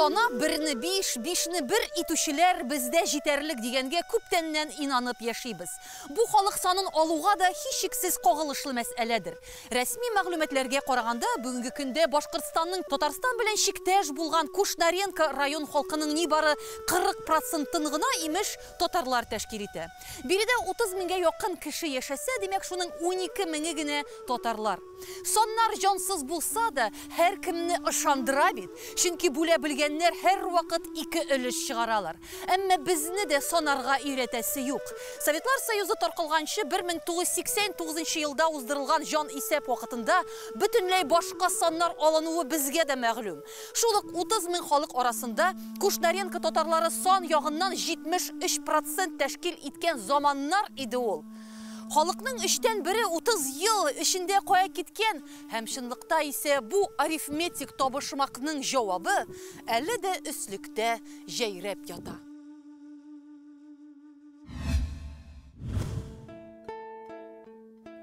Санап берне биш, бишне бер итүчеләр бездә җитәрлек дигәнгә күптәннән инанып яшибез. Бу халык санын алуга да һичшиксез кагылышлы мәсьәләдер. Рәсми мәгълүматларга караганда, бүгенге көндә Башкортстанның Татарстан белән чиктәш булган Кушнаренко район халкының нибары 40 процентын гына, имеш, татарлар тәшкил итә. Биредә 30 меңгә якын кеше яшәсә, димәк, шуның 12 меңе генә татарлар. Саннар җансыз булса да, һәркемне ышандыра бит. Чөнки бүлә белгәннәр һәрвакыт ике өлеш чыгаралар. Әмма безне дә санарга өйрәтәсе юк. Советлар Союзы таркалганчы 1989 елда уздырылган җан исәп вакытында бөтенләй башка саннар алынуы безгә дә мәгълүм. Шул ук 30 мең халык арасында Кушнаренко татарлары сан ягыннан 73% тәшкил иткән заманнар иде ул. Халыкның өчтән бере 30 ел эчендә кая киткән һәм чынлыкта исә бу арифметик табышмакның җавабы әле дә өслектә җәйрәп ята.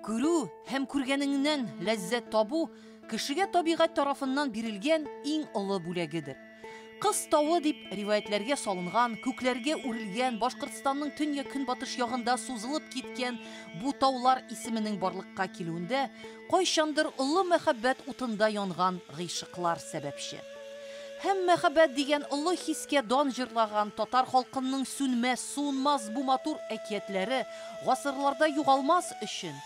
Күрү һәм күргәнеңнән ләззәт табу кешегә табигать тарафыннан бирелгән иң олы бүләгедер. Кыз тавы дип риваятләргә салынган, күкләргә үрелгән, Башкортстанның төньяк көнбатыш ягында сузылып киткән бу таулар исеменең барлыкка килүендә кайчандыр олы мәхәббәт утында янган гыйшыклар сәбәпче. Һәм мәхәббәт дигән олы хискә дан җырлаган татар халкының сүнмәс, суынмас бу матур әкиятләре гасырларда югалмас өчен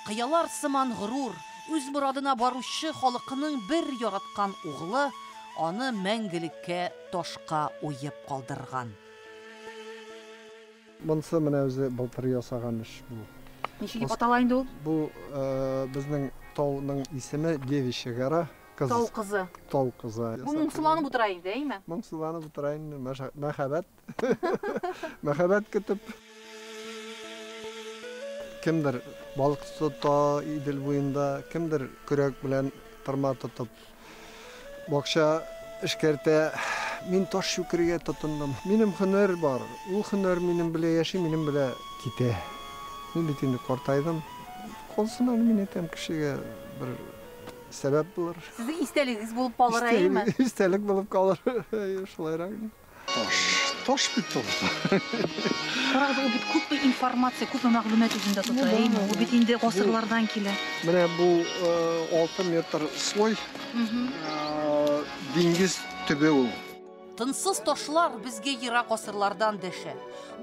кыялар сыман горур, үз морадына баручы халкының бер яраткан углы аны мәңгелеккә ташка уеп калдырган. Монысы менә үзе былтыр ясаган эш бу. Ничек дип атала инде ул? Бу безнең тауның исеме Девичья гора. Кыз. Тау кызы. Тау кызы. Бу моңсуланып утыра инде, әйме? Моңсуланып утыра инде, мәхәббәт. Мәхәббәт көтеп. Кемдер балык тота Идел буенда, кемдер көрәк белән тырма тотып бакча эшкәртә. Мин таш чүкергә тотындым. Минем һөнәр бар. Ул һөнәр минем белән яши, минем белән китә. Мин бит инде картайдым. Калсын әле, мин әйтәм, кешегә бер сәбәп булыр. Сезнең истәлегегез булып калыр, әйеме? Истәлек булып калыр. Шулайрак. Таш. Таш бит ул. Карагыз, ул бит күпме информация, күпме мәгълүмат үзендә тота, әйеме? Ул бит инде гасырлардан килә. Менә бу 6 метр слой диңгез төбе ул. Тынсыз ташлар безгә ерак гасырлардан дәшә.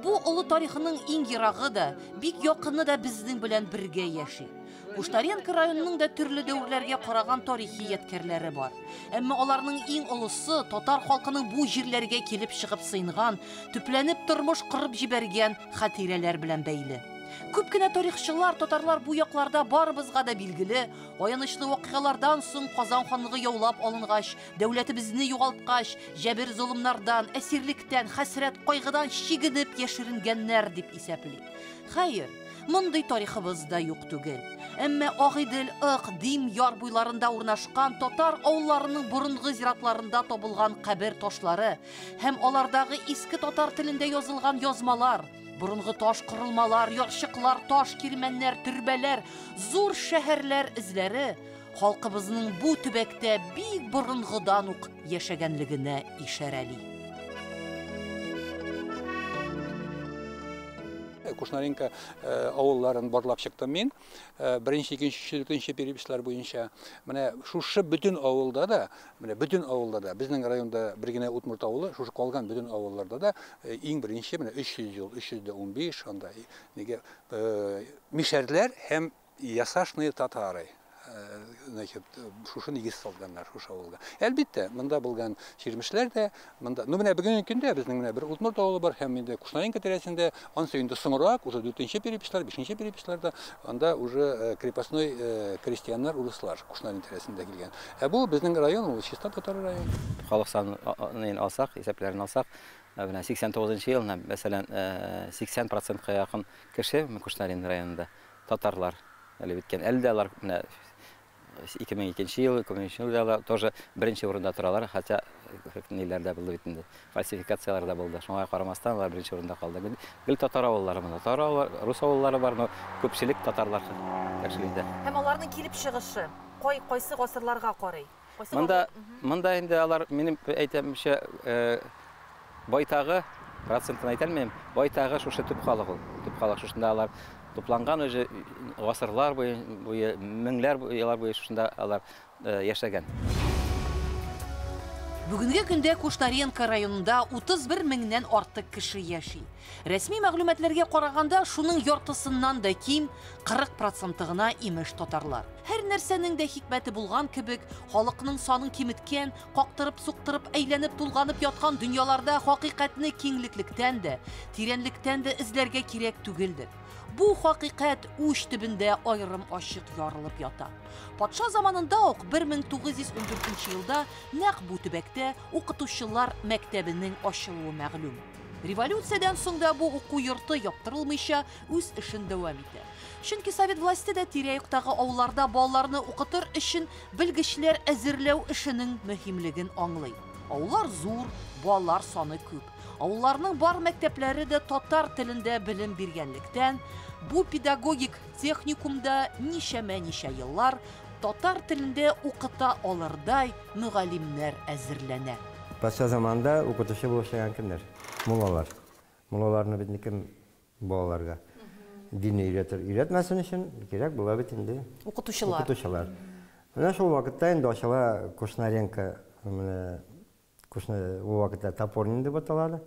Бу олы тарихының иң ерагы да, бик якыны да безнең белән бергә яши. Кушнаренко районының да төрле дәверләргә караган тарихи ядкәрләре бар. Әмма аларның иң олысы татар халкының бу җирләргә килеп чыгып сыенган, төпләнеп тормыш корып җибәргән хатирәләр белән бәйле. Күп кенә тарихчылар татарлар бу якларда барыбызга да билгеле, аянычлы вакыйгалардан соң Казан ханлыгы яулап алынгач, дәүләтебезне югалткач, җәбер золымнардан, әсирлектән, хәсрәт, кайгыдан чигенеп яшеренгәннәр дип исәпли. Хәер, мондый тарихыбыз да юк түгел. Әмма Агыйдел, Ык, Дим яр буйларында урнашкан татар авылларының борынгы зиратларында табылган кабер ташлары һәм алардагы иске татар телендә язылган язмалар, борынгы таш корылмалар, ярчыклар, таш кирмәннәр, төрбәләр, зур шәһәрләр эзләре халкыбызның бу төбәктә бик борынгыдан ук яшәгәнлегенә ишарәли. Кушнаренко авылларын барлап чыктым мин. Беренче, икенче, өченче, дүртенче переписьлар буенча. Менә шушы бөтен авылда да, менә бөтен авылда да, безнең районда бер генә Удмурт авылы, шушы калган бөтен авылларда да иң беренче менә 300 ел, 315 анда нигә мишәрләр һәм ясашные татары. Значит, шушы нигез салганнар шушы авылга. Әлбәттә, монда булган чирмешләр дә, монда, ну менә бүгенге көндә безнең менә бер Удмурт авылы бар һәм инде Кушнаренко тирәсендә, ансы инде соңрак, уже дүртенче переписьлар, бишенче переписьларда, анда уже крепостной крестьяннар, урыслар Кушнаренко тирәсендә килгән. Ә бу безнең район, ул чиста татар район. Халык санын алсак, исәпләрен алсак, менә сиксән тугызынчы елны, мәсәлән, сиксән процентка якын кеше Кушнаренко районында татарлар әле беткән. Әле дә алар менә ике мең икенче ел, ике мең өченче елда алар тоже беренче урында торалар, хотя ниләр дә булды бит инде, фальсификацияләр дә булды. Шуңа карамастан алар беренче урында калды. Гел татар авыллары монда, татар авыллары, рус авыллары бар, но күпчелек татарлар тәшкил итә. Һәм аларның килеп чыгышы кайсы гасырларга карый? Монда, монда инде алар, минем әйтәмчә, байтагы, процентын әйтә алмыйм, байтагы шушы төп халык ул. Төп халык шушында алар тупланган уже гасырлар буе, меңләр еллар буе шушында алар яшәгән. Бүгенге көндә Кушнаренко районында 31 меңнән артык кеше яши. Рәсми мәгълүматларга караганда, шуның яртысыннан да ким, 40 проценты гына имеш татарлар. Һәр нәрсәнең дә хикмәте булган кебек, халыкның санын киметкән, кактырып, суктырып, әйләнеп, тулганып яткан дөньяларда хакыйкатьне киңлектән дә, тирәнлектән дә эзләргә кирәк түгелдер. Бу хакыйкать уч төбендә аерым ачык ярылып ята. Патша заманында ук 1914 елда нәкъ бу төбәктә укытучылар мәктәбенең ачылуы мәгълүм. Революциядән соң да бу уку йорты яптырылмыйча үз эшен дәвам итә. Чөнки совет власте дә тирә-яктагы авылларда балаларны укытыр өчен белгечләр әзерләү эшенең мөһимлеген аңлый. Авыллар зур, балалар саны күп. Авылларның бар мәктәпләре дә татар телендә белем биргәнлектән, бу педагогик техникумда ничәмә-ничә еллар татар телендә укыта алырдай мөгаллимнәр әзерләнә. Патша заманында укытучы булып эшләгән кемнәр? Муллалар. Муллаларны бит кем балаларга динне өйрәтер, өйрәтмәсен өчен кирәк була бит инде. Укытучылар. Укытучылар. Менә шул вакытта инде ачыла Кушнаренко, менә Кушна ул вакытта Топорнин дип аталады.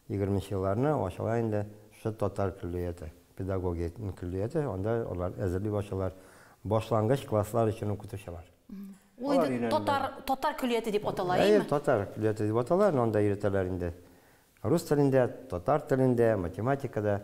20 елларны ачыла инде шушы татар көллияте, педагогия көллияте, анда алар әзерли башлыйлар башлангыч класслар өчен укытучылар. Ул инде татар көллияте дип атала, Әйе, әйеме? Татар көллияте дип атала, но анда өйрәтәләр инде рус телендә, татар телендә, математикада.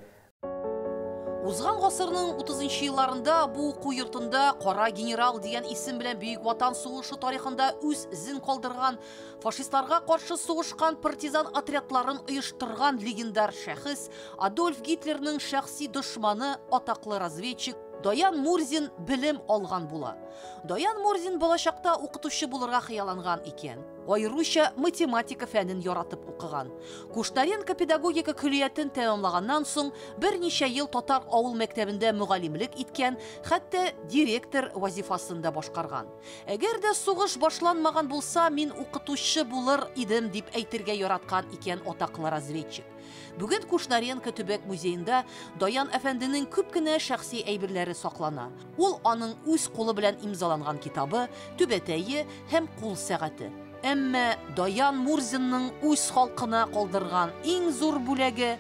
Узган гасырның 30 елларында бу уку йортында Кара генерал дигән исем белән Бөек Ватан сугышы тарихында үз эзен калдырган, фашистларга каршы сугышкан партизан отрядларын оештырган легендар шәхес Адольф Гитлерның шәхси дошманы, атаклы разведчик Даян Мурзин белем алган була. Даян Мурзин балачакта укытучы булырга хыялланган икән. Аеруча математика фәнен яратып укыган. Кушнаренко педагогика көллиятен тәмамлаганнан соң берничә ел татар авыл мәктәбендә мөгаллимлек иткән, хәтта директор вазифасын да башкарган. Әгәр дә сугыш башланмаган булса, мин укытучы булыр идем дип әйтергә яраткан икән атаклы разведчик. Бүген Кушнаренко төбәк музеенда Даян әфәнденең күп кенә шәхси әйберләре саклана. Ул аның үз кулы белән имзаланган китабы, түбәтәе һәм кул сәгате. Әмма Даян Мурзинның үз халкына калдырган иң зур бүләге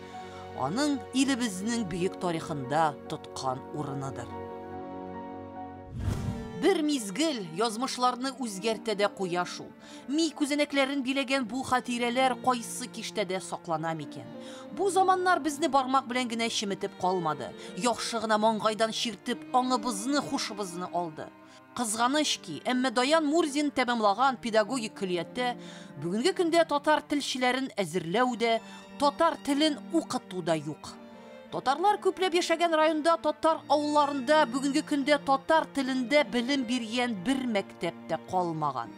аның илебезнең бөек тарихында тоткан урыныдыр. Бер мизгел язмышларны үзгәртә дә куя шул. Ми күзәнәкләрен биләгән бу хатирәләр кайсы киштәдә саклана микән? Бу заманнар безне бармак белән генә чеметеп калмады. Яхшы гына маңгайдан чиртеп, аңыбызны, хушыбызны алды. Кызганыч ки, әмма Даян Мурзин тәмамлаган педагогик көллияттә бүгенге көндә татар телчеләрен әзерләү дә, татар телен укыту да юк. Татарлар күпләп яшәгән районда, татар авылларында бүгенге көндә татар телендә белем биргән бер мәктәп тә калмаган.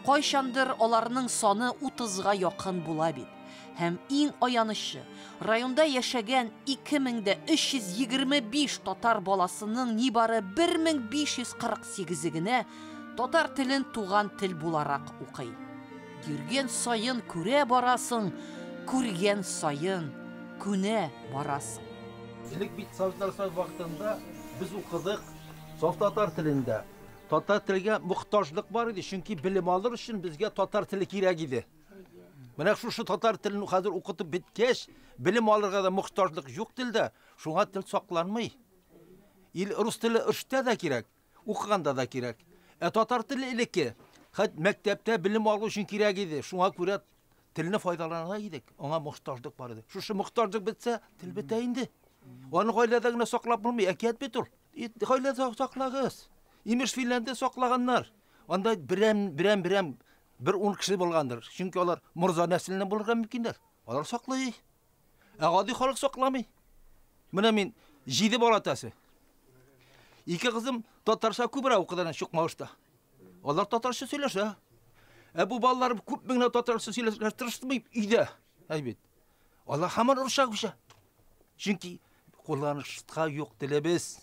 Кайчандыр аларның саны 30-га якын була бит. Һәм иң аянычы, районда яшәгән 2325 татар баласының нибары 1548-е генә татар телен туган тел буларак укый. Йөргән саен күрә барасың, күргән саен күнә барасың. Элек бит Советлар Союзы вакытында без укыдык саф татар телендә. Татар телгә мохтаҗлык бар иде, чөнки белем алыр өчен безгә татар теле кирәк иде. Менә шушы татар телен хәзер укытып беткәч, белем алырга да мохтаҗлык юк телдә, шуңа тел сакланмый. Ил рус теле эштә дә кирәк, укыганда да кирәк. Ә татар теле элекке, хәт мәктәптә белем алу өчен кирәк иде. Шуңа күрә телне файдалана идек, аңа мохтаҗлык бар иде. Шушы мохтаҗлык бетсә, тел бетә инде. Аны гаиләдә генә саклап булмый, әкият бит ул. Гаиләдә саклагыз. Имеш Финляндия саклаганнар. Анда берәм, берәм, берәм бер 10 кеше булгандыр. Чөнки алар морза нәселеннән булырга мөмкиннәр. Алар саклый. Ә гади халык сакламый. Менә мин 7 бала атасы. 2 кызым татарча күбрәк укыды Чукмавышта. Алар татарча сөйләшә. Ә бу балалар күп меңләп татарча сөйләшергә тырышмый өйдә. Әй бит. Алар һаман русча күчә. Чөнки кулланышка юк телебез.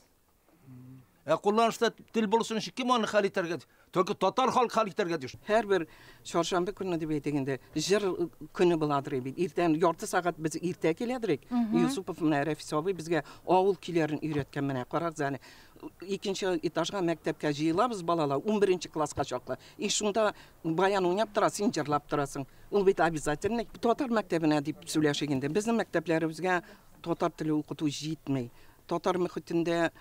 Ә кулланышта тел булсын өчен кем аны хәл итәргә? Только татар халкы хәл итәргә тиеш. Һәрбер чаршамбы көнне дип әйтик инде, җыр көне буладыр бит. Иртән ярты сәгать без иртә киләдер. Юсупов менә Рәфис абый безгә авыл көйләрен өйрәткән менә. Карагыз әле. Икенче этажга мәктәпкә җыелабыз балалар, 11 класска чаклы. И шунда баян уйнап тора, син җырлап торасың. Ул бит обязательно татар мәктәбенә дип сөйләшик инде. Безнең мәктәпләребезгә татар теле укыту җитми. Татар мөхитендә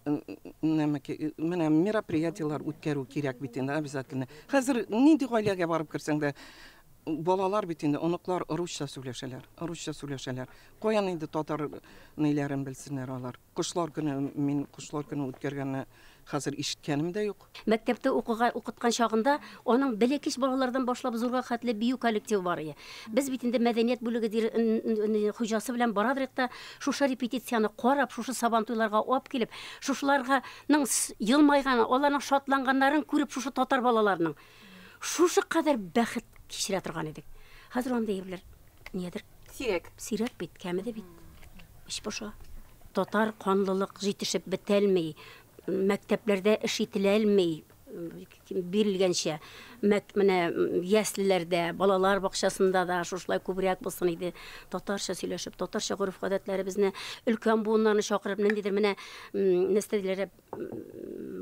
менә мероприятиелар үткәрү кирәк бит инде обязательно. Хәзер нинди гаиләгә барып керсәң дә, балалар бит инде, оныклар русча сөйләшәләр, русча сөйләшәләр. Каян инде татар ниләрен белсеннәр алар? Кошлар көне, мин кошлар көне үткәргәнне хәзер ишеткәнем дә юк. Мәктәптә укыткан чагында аның бәләкәч балалардан башлап зурга хәтле бию коллективы бар иде. Без бит инде мәдәният бүлеге хуҗасы белән барадырык та, шушы репетицияне карап, шушы сабантуйларга алып килеп, шушыларның елмайганы, аларның шатланганнарын күреп, шушы татар балаларының шушы кадәр бәхет кичерә торган идек. Хәзер андый әйберләр ниядер? Сирәк. Сирәк бит, кәмеде бит. Эч поша. Татар канлылык җитешеп бетәлми, мәктәпләрдә эш ителәлми, бирелгәнчә. Менә яслеләрдә, балалар бакчасында да шушылай күбрәк булсын иде. Татарча сөйләшеп, татарча гореф-гадәтләребезне, өлкән буыннарны чакырып, ниндидер менә нәрсә диләр,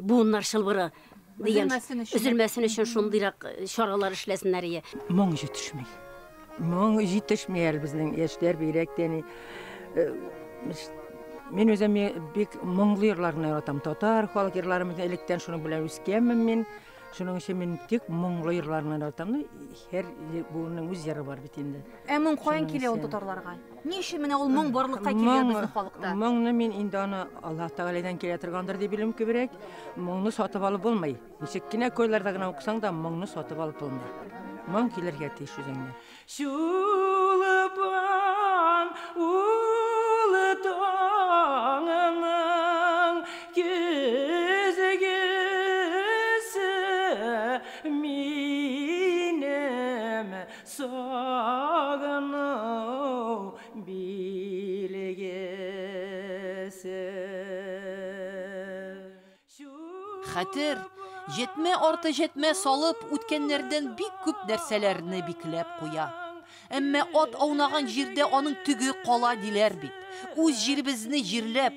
буыннар чылбыры дигән өзелмәсен өчен шундыйрак чаралар эшләсеннәр ие. Моң җитешми. Моң җитешми әле безнең яшьләр бигрәк тә ни. Мин үзем бик моңлы йырларны яратам. Татар халык йырларын электән шуның белән үскәнмен мин. Шуның өчен мин тик моңлы йырларны яратам. Һәр буынның үз йыры бар бит инде. Ә моң каян килә ул татарларга? Ни өчен менә ул моң барлыкка килгән безнең халыкта? Моңны мин инде аны Аллаһ Тәгаләдән килә торгандыр дип белем күбрәк. Моңны сатып алып булмый. Ничек кенә көйләрдә генә укысаң да, моңны сатып алып булмый. Моң килергә тиеш үзеңне. Чулпан улы таңының көзгесе минем сагыну билгесе. Хәтер, җәтмә арты җәтмә салып, үткәннәрдән бик күп нәрсәләрне бикләп куя. Әмма ат аунаган җирдә аның төге кала диләр бит. Үз җиребезне җирләп,